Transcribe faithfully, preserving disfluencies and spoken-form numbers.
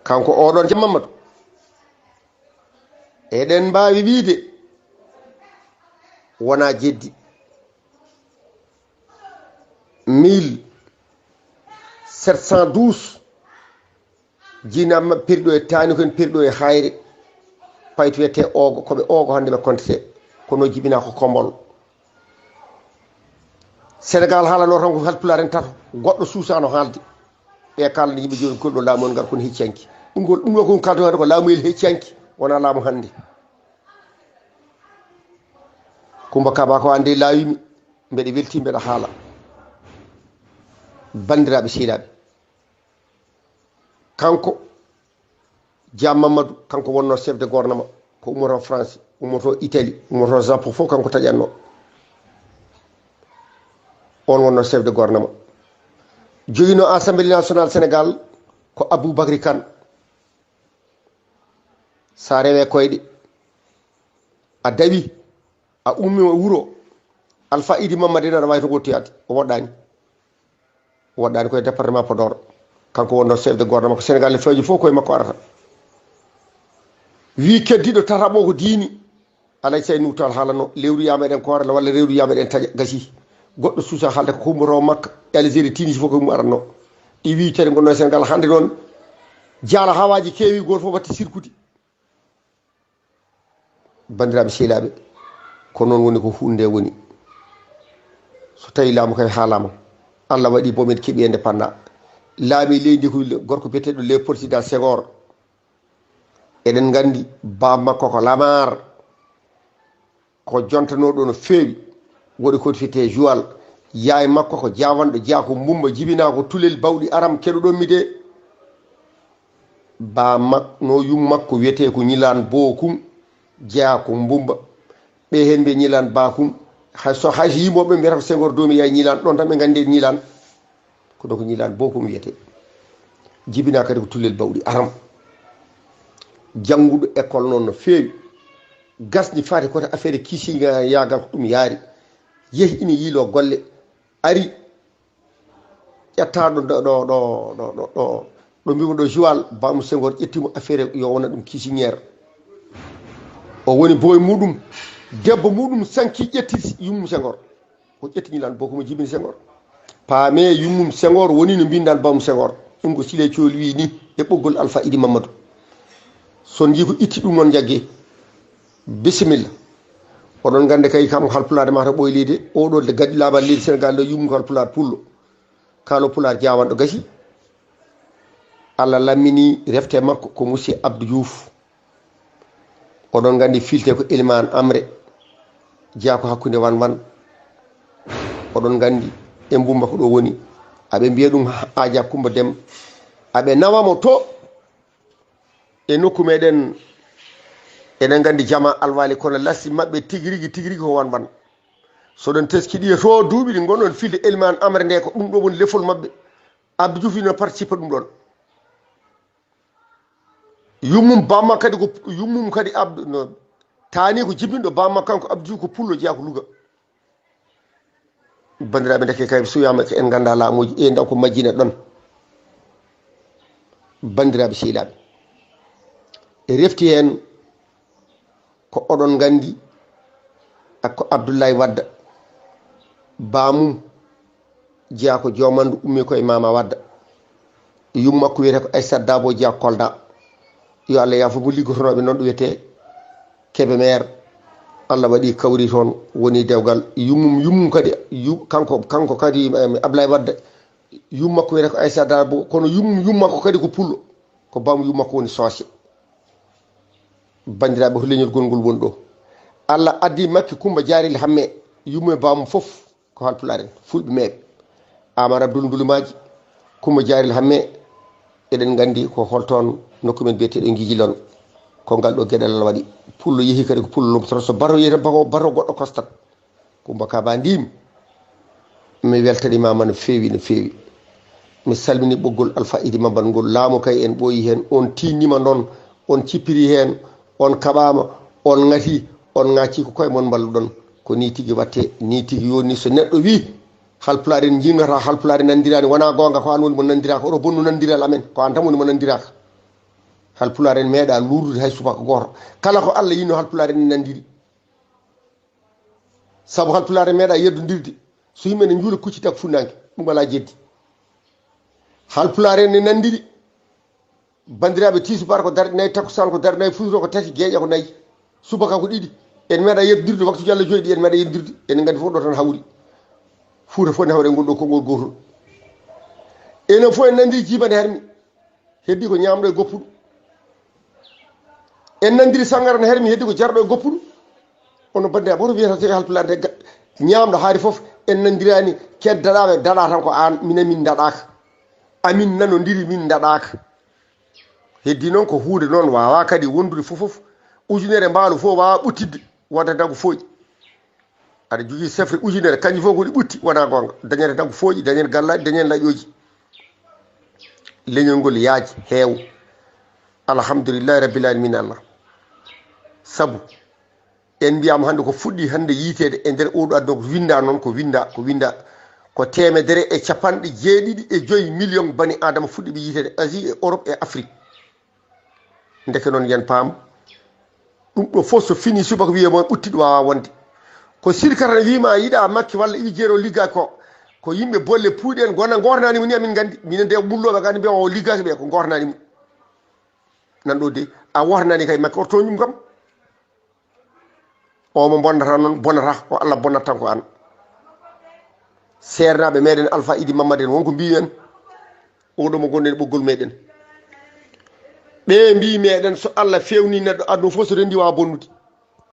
Kanko oɗon Jam Mamadou, eɗen mbaawi wiide wonaa jeddi. Mille sept cent douze, jinaa maɓɓe pirɗo e taani ko en pirɗo e hayre. Payti wiyetee Oogo, ko ɓe Oogo hannde ɓe kontetee. Kono jibinaa ko Kombol. Senegaal haalanoo tan ko Haalpulaar en tato, goɗɗo suusaano haalde. Ɓe kaalani yimɓe jooni ko ɗo laamu on ngar kon hecci hanki. Ɗum ngol, ɗum ɗo kon kaldo hannde ko laamuyel hecci hanki, wonaa laamu hannde. Kumba Kaba ko annde laawimi, mbeɗa weltii, mbeɗa haala. Banndiraaɓe sehilaaɓe, kanko Jam Mamadou, kanko wonno chef de gouvernement, ko ummoto France, ummoto Italie, ummoto Japon, fof kanko taƴatno. On wonno chef de gouvernement. Joginoo Assemblée nationale Sénégal ko Aboubacry Kane. Sa rewe koyɗe, a dawi, a ummi wuro, Alpha Idi Mamadou en aɗa wawi to wottoyaade. O woɗɗaani. O woɗɗaani koye département Podor. Kanko wonno chef de gouvernement ko Sénégal e fewji fof koye makko arata. Wi keddiɗo tataɓo ko diini. Alay Say Nuutal haalano, lewru yama eɗen koorala walla lewru yama eɗen taƴa, gasi. Goɗɗo suusa haalde ko hummoto makka, e Algérie, Tunisie fof ko hummo aranno. Ɗi wi tati gonno e Sénégal hannde noon, jaala hawaji keewi, goto fof watti sirkude. Banndiraaɓe sehilaaɓe, ko noon woni ko huunde nde woni. So tawi laamu kay haalama, Allah waɗi bomin keɓi indépendant. Laami leydi ko gorko biyeteɗo Léopold Sédar Senghor. Eɗen nganndi baaba makko ko lamaar, ko jontanooɗo no feewi, waɗi ko fiyetee Joal. Yaay makko ko Jaawanɗo Jaaku Mbumba, jibinaa ko Tulel Bawɗi Aram, keɗoɗon mi de. Ba mak-, no yum makko wiyetee ko Ñilaan Bookum Jaaku Mbumba. Ɓe heen mbiya Ñilaan Baakum. Hay so, hay so yimooɓe mbiyata ko Senghor doomi yaay Ñilaan, ɗon tan ɓe nganndi Ñilaan. Ko ɗo ko Ñilaan Bookum wiyetee. Jibinaa kadi ko Tulel Bawɗi Aram. Jannguɗo école noon no feewi. Gasni faati koto affaire kiisiŋaagal ko ɗum yaari. Yehi ina yiiloo golle. Ari ƴettaɗo ɗo, ɗo, ɗo, ɗo, ɗo, ɗo, ɗo mbiimo ɗo Joal, baamu Senghor ƴettimo affaire yo wona ɗum kiisiŋeer. O woni boy muɗum, debbo muɗum sanki ƴetti yummu Senghor. O ƴetti Ñilaan Bookum o jibini Senghor. Paame yummum Senghor woni no mbindan baamu Senghor. Ɗum ko Siley Cooli wi ni e ɓoggol Alpha Idi Mamadou. So on njii ko itti ɗum noon njagge. Bisimilla. Oɗon nganndi kay kam Haalpulaar mata ɓoy leydi. Oɗo de gaddi laaɓal leydi Senegaal ɗo yummum ko Haalpulaar pullo. Kaalo Pulaar jaawanɗo gasi. Allah lammini refte makko ko Monsieur Abdou Diouf. Oɗon nganndi filte ko Elimaan Amre, jeyaa ko hakkunde Wan Wan. Oɗon nganndi e Mbumba ko ɗo woni. Aɓe mbiya ɗum Aja Kumba Dem. Aɓe nawa mo to e nokku meɗen. Eɗen nganndi jama alwali kono lassi maɓɓe tigi rigi, tigi rigi ko Wan Wan. So ɗon teskiɗi e to duuɓi ɗi ngonɗon filde Elimaan Amre nde ko ɗum ɗo woni lefol maɓɓe. Abdou Diouf ina participe ɗum ɗon. Yummum bamma kadi ko yummum kadi Abdou no taani ko jibinɗo bamma kanko Abdou Diouf ko pullo jeyaa ko Louga. Banndiraaɓe ndeke kay so wiyaama en nganndaa laamuuji e ndaw ko majjina ɗon. Banndiraaɓe sehilaaɓe. E refti heen ko oɗon nganndi ko Abdoulaye Wadda. Baamum jeyaa ko Joomanndu ummi ko e Maama Wadda. Yum makko wiyetee ko Aissata Dabo jeyaa ko Kolda. Yo Allah yaafo mo liggotonooɓe noon ɗo wiyetee Kebemer. Allah waɗi kawri toon woni dewgal. Yummum, yummum kadi, yu-, kanko, kanko kadi, em, Abdoulaye Wadda. Yum makko wiyetee ko Aissata Dabo, kono yum, yum makko kadi ko pullo. Ko baamum yum makko woni soose. Banndiraaɓe, ko leñol gongol woni ɗo. Allah addi makki Kumba Jaaril Hamme, yummo e baamum fof ko Haalpulaar en, Fulɓe meeɓe. Amar Abdul Ndulumaaji, Kumba Jaaril Hamme, eɗen nganndi ko hol toon nokku men biyeteeɗo Ngijilon. Ko ngal ɗo geɗal Allah waɗi. Pullo yehi kadi ko pullo lomtoro. So bato yehi tan, bako, bato goɗɗo kostat. Kumba Kaba Ndim, mi weltaniima ma no feewi, no feewi. Mi salmini ɓoggol Alpha Idi Mamadou ngol laamu kay en ɓooyi heen, on tiinnima noon, on cippiri heen, on kaɓaama, on ŋati, on ŋaacci ko koye mon mballuɗon. Ko nii tigi waɗtee, nii tigi yoni. So neɗɗo wii, Haalpulaar en njinngataa, Haalpulaar en nanndiraani, wonaa goonga, ko aan woni mo nanndiraaka, oto bonnu nanndiral amen, ko aan tan woni mo nanndiraaka. Halpulaar en meeɗa luurdude hay subaka gooto. Kala ko Allah yinno, Halpulaar en nandiri. Sabu Halpulaar en meeɗa yeddondirde. So yimɓe ne njuula kuccita ko funnaanke, ɗum alaa jeddi. Halpulaar en ne nandiri. Banndiraaɓe, tiisubaar ko darɗe nayi, takkusaan ko darɗe nayi, futuro ko tati, geeƴa ko nayi, subaka ko ɗiɗi. En meeɗa yeddondirde, waktuuji Allah jooɗi, en meeɗa yeddondirde. Enen nganndi fof ɗo tan hawri. Fuuta fof ne hawri e ngol ɗo konngol gootol. Enen fof en nandi jiiba ne harmi. Heddi ko ñaamɗo e goppuɗo. En nandiri sangara ne harmi, heddi ko jarɗo e goppuɗo. Ono banndiraaɓe, hoto wiyata tawi Halpulaar de ga-, ñaamɗo haari fof, en nandirani, keddaɗaaɓe, daɗa tan ko aan, minen min daɗaaka. Amin nanondiri, min daɗaaka. Heddi noon ko huunde noon waawaa kadi wondude fof fof. Ujunere mbaalu fof waawaa ɓuttidde, wonta dagu fooƴi. Aɗa jogii sefre ujunere, kanji fof ko ɗi ɓutti, wonaa goonga. Dañere dagu fooƴi, dañere gallaaji, dañere laƴooji. Leñol ngol yaaji, heew. Alhamdulillahi Rabbil Aalamiina Allah. Sabu en mbiyaama hannde ko fuɗɗi hannde yiiteede e nder oo ɗoo aduna, ko winnda noon, ko winnda, ko winnda. Ko teemedere e capanɗe jeeɗiɗi e joy miliyoŋ bani Aadama fuɗɗiiɓe yiiteede Asie e Europe e Afrique. Ndeke noon, yen paam, ɗum ɗo fof so fini subaka, wiyee mo ɓuttiɗo waawaa wonde. Ko sirka tan wiima yiɗaa Makki walla Iwi Jeero liggaaki ko, ko yimɓe bolle puuɗi en gona ngornani mo ni, amin nganndi. Minen de mullooɓe nganndi mbiya o liggaaki ɓe, ko ngornani mo. Nan ɗo de, a wornani kay Makki, o tooñum kam. O mo bonnata noon, bonata, ko Allah bonnata tan ko aan. Seernaaɓe meɗen Alpha Idi Mamad en, wonko mbiyi en, oɗo mo gonɗen ɓoggol meɗen. Ɓe mbiyi meɗen, so Allah fewni neɗɗo, aduna fof so rendi wawa bonnude.